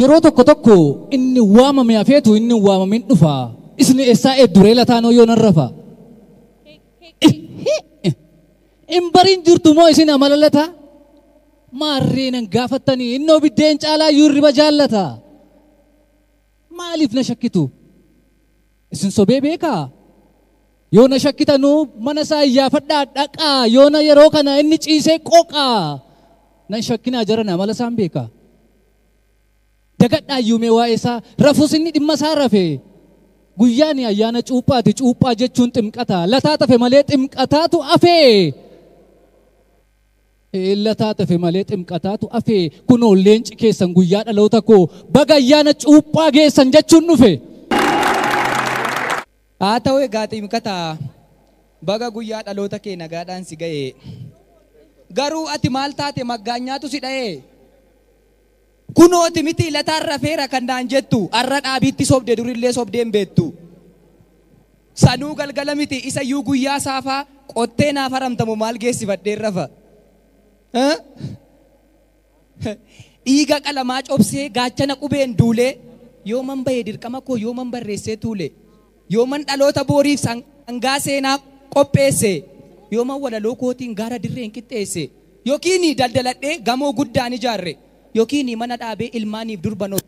Yeroo tokko tokko inni waamame hafeetu inni waamamin dhufa. Isin eessaa eedduree lataanoo yoo nan rafa. Hin bariin jirtu moo isin amala lataa? Maarree nan gaafattanii innoo biddeen caalaa iyyuu hirriba jaallata. Maaliif na shakkitu? Isin sobee beekaa? Yoo na shakkitanuu mana isaa iyyaafadhaa dhaqaa yoo na yeroo kana inni ciisee qoqaa. Nan shakkinaa jarana amala isaan beekaa. Dagadhaa iyyuu mee waa'ee isaa rafus inni dhimma isaa rafe. Guyyaan ayyaana cuuphaati cuuphaa jechuun ximqata lataa tafe malee ximqataatu afee. Lataa tafe malee ximqataatu afee kunoo leenci keessan guyyaa dhaloota koo baga ayyaana cuuphaa geessan jechuun dhufe. Haa ta'u egaa ximqataa baga guyyaa dhaloota kee nagaadhaan si ga'e. Garuu ati maal taate maggaanyaatu si dha'e. Kunooti miti lataan rafeera kan naan jettu arra dhaabiitti sobde durillee sobdee hin beektu. Sanuu galgala miti isa iyyuu guyyaa saafaa qottee naaf haramtamu maal geessifadheen rafa. Dhiiga qalamaa cobsee gaachana qubeen duulee yooman bahee dirqama koo yooman barreessee tuule yooman dhaloota booriif sangaa seenaa qopheesse yooman walaloo kootiin gaara dirreen qixxeesse yookiin daldaladhee gamoo guddaan ijaarre yookiin mana dhaabee ilmaaniif durbanoo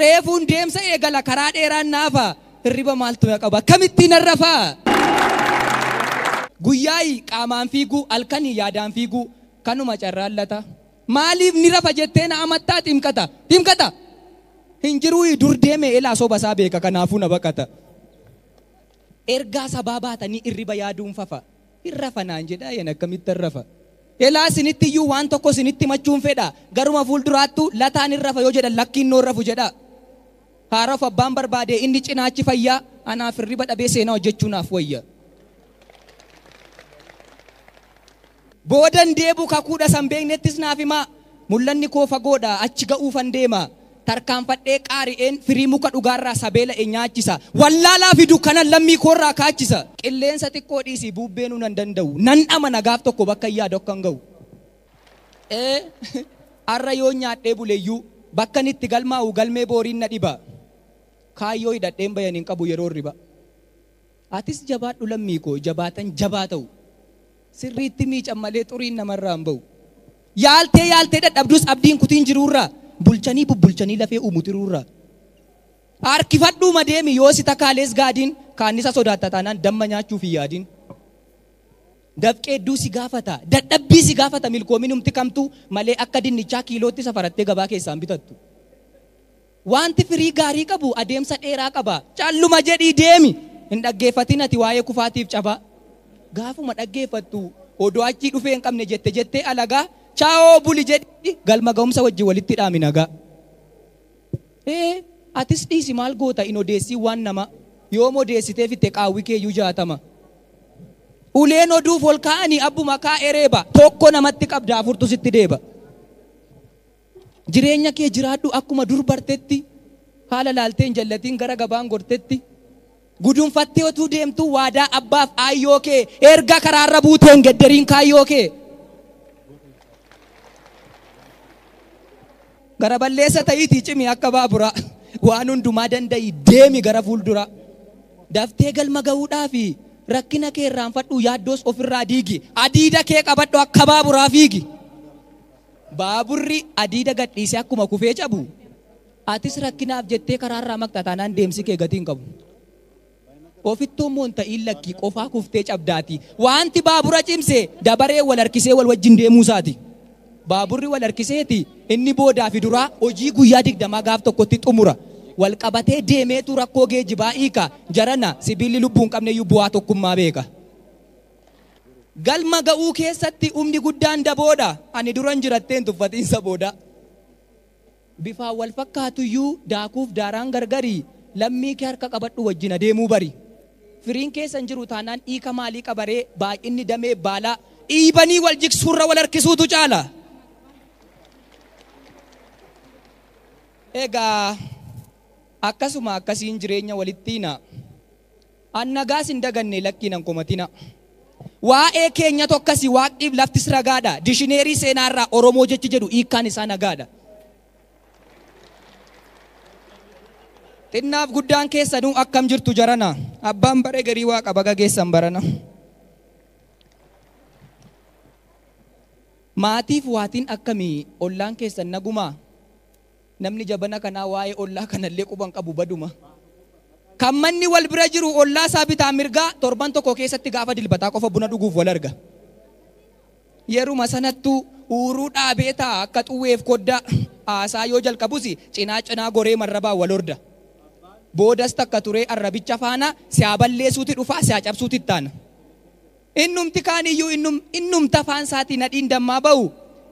reefuun deemsa eegala karaa dheeraan naafa hirriba maaltu na qaba akkamittiin rafaa. Guyyaayi qaamaan fiiguu halkanii yaadaan fiiguu kanuma carraan lata. Maaliif ni rafa jettee na amattaa ximqata ximqata hin jiruu dur deeme elaa soba isaa beeka kanaafuu na baqata. Ergaa sabaa baatanii hirriba yaaduun fafa hin rafa naan jedhaa yan akkamitti rafa. Elaa isinitti iyyuu waan tokko isinitti machuun fedha garuma fuulduraattu lataan hin rafa yoo jedhan lakkiin noo rafu jedha. Haaraaf abbaan barbaade inni cinaachi fayyaa anaaf hirriba dhabee seenaa hojjechuu naaf wayya. Boodan deebu kakuudha san beeknettis naaf himaa mul'anni koo fagoodha achi ga'uufan deema tarkaanfadhee qaari'een firii muka dhugaarraa sabeela nyaachisa wallaalaa fi dukkana lammii koorraa kaachisa qilleensa xiqqoo dhiisii bubbeenuu nan danda'u nan amana gaaf tokko bakka yaadu akkan ga'u. Arra yoo nyaadhee buleeyyuu bakka itti galmaa'u galmee booriin na dhiba kaayyoo hidhadheen bayan hin qabu yeroo riba. Atis jabaadhu lammii koo jabaatan jabaa ta'u. Sirriitti miican malee xuriin namarraa hin ba'u. Yaaltee yaaltee dadhabdus abdiin kutiin jiruurraa bulchanii bubbulchanii lafee uumu tiruurraa. Harkifadhuu madeemi yoo si takaalees gaadiin kaannisa sodaatta taanaan damma nyaachuuf hin yaadin. Dafqee hedduu si gaafata dadhabbii si gaafata milkoominumti kamtu malee akka dinnichaa kiilootti safarattee gabaa keessaan bitattu. Wanti firii gaarii qabu adeemsa dheeraa qaba calluma jedhii deemi hin dhaggeeffatin ati waa'ee kufaatiif cabaa. Gaafuma dhaggeeffattu odoo achii dhufee hin qabne jette jettee alagaa chaa'oo buli jedhi galma ga'umsa wajjin walitti dhaami nagaa. Atis dhiisi maal goota hin odeessii waan nama yoom odeessitee fitte qaawwi keeyyuu jaatama. Uleen oduuf ol kaa'anii abbuma kaa'ee reeba tokko namatti qabda afurtu sitti deeba. Jireenya kee jiraadhu akkuma dur bartetti haala laaltee hin jallatiin gara gabaan gortetti. Gudunfattee otuu deemtu waadaa abbaaf aayyoo kee erga karaarra buuteen gedderiin kaayyoo kee. Gara balleessa ta'iitii cimi akka baaburaa waan hundumaa danda'i deemi gara fuulduraa. Daftee galma ga'uudhaafi rakkina kee irraanfadhu yaaddoos ofirraa diigi adiida kee qabadhu akka baaburaa fiigi. Baaburri adiida gadhiisee akkuma kufee cabu atis rakkinaaf jettee karaarraa maqxa taanaan deemsi kee gatii hin qabu. Ofittoo immoo hin ta'iin lakkii qofaa kuftee cabdaati. Wanti baabura cimse dabaree wal harkisee wal wajjin deemuu isaati. Baaburri wal harkiseeti inni boodaa fi duraa hojii guyyaa 20 gaaf tokkotti xumura. Wal qabatee deemeetu rakkoo geejjibaa hiika. Jarana sibiilli lubbuu hin qabne iyyuu bu'aa tokkummaa beeka. Galma ga'uu keessatti humni guddaan daboodha. Ani duran jiratteen tuffatiinsa booda. Bifaan wal fakkaatu iyyuu daakuuf daaraan gargari lammii kee harka qabadhu wajjin adeemuu bari. Firiin keessan jiru taanaan hiika maalii qabaree baay'inni damee baalaa dhiibanii wal jigsuurra wal harkisuutu caala. Egaa akkasuma akkasiin jireenya walitti hina. Annagaas hin daganne lakkiin hin komatina. Waa'ee keenya tokkasi waaqniif laftis ragaadha. Dishineerii seenaarraa Oromoo jechi jedhu hiikkaan isaa nagaadha. Xinnaaf guddaan keessanuu akkam jirtu jarana. Abbaan bare garii waaqa baga geessan barana. Maatiif waatiin akkamii ollaan keessan nagumaa? Namni jabana kanaa waa'ee ollaa kanallee quban qabu baduma. Kan manni wal bira jiru ollaa isaa bitaa mirgaa torban tokko keessatti gaafa dilbataa qofa buna dhuguuf wal arga. Yeruma sanattuu uuruu dhaabee taa'a akka xuwweef koddaa haasaa yoo jalqabus cinaa cinaa goree marrabaa wal horda. Boodas takka turee arrabicha faana si'a balleessuuti dhufaa si'a cabsuuti ittaana. Innumti kaaniyyuu innumta afaan isaatii nadhiin dammaa ba'u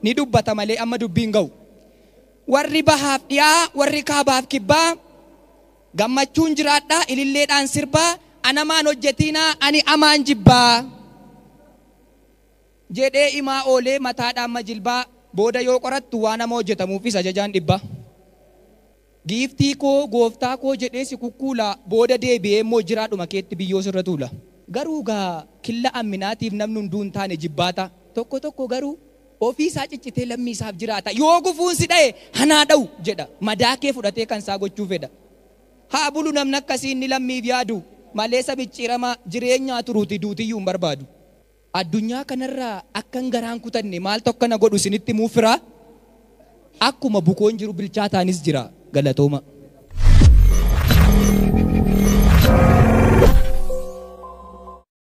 ni dubbata malee amma dubbiin ga'u. Warri bahaaf dhiyaa warri kaabaaf kibbaa gammachuun jiraadhaa ililleedhaan sirbaa anamaan hojjetiinaa ani amaan jibbaa jedhee imaa oolee mataadhaan majilbaa booda yoo qorattu waan nama hojjetamuufis ajajaan dhibbaa. Giiftii koo gooftaa koo jedhee si kukkuula booda deebi'ee immoo jiraadhuma keetti biyyoo sirra tuula. Garuu gaa killa amminaatiif namni hunduu hin taane jibbaata. Tokko tokko garuu ofii isaa ciccitee lammii isaaf jiraata. Yoo gufuun si dha'e hanaa dha'u jedha. Madaa kee fudhatee kan isaa gochuu fedha. Haa bulu namni akkasii inni lammiif yaadu malee sabiccirama jireenyaa turuuti duutiyyuu hin barbaadu. Addunyaa kanarraa akkan garaan kutanne maaltu akkana godhu isinitti himuuf firaa? Akkuma bukoon jiru bilchaataanis jira galatooma.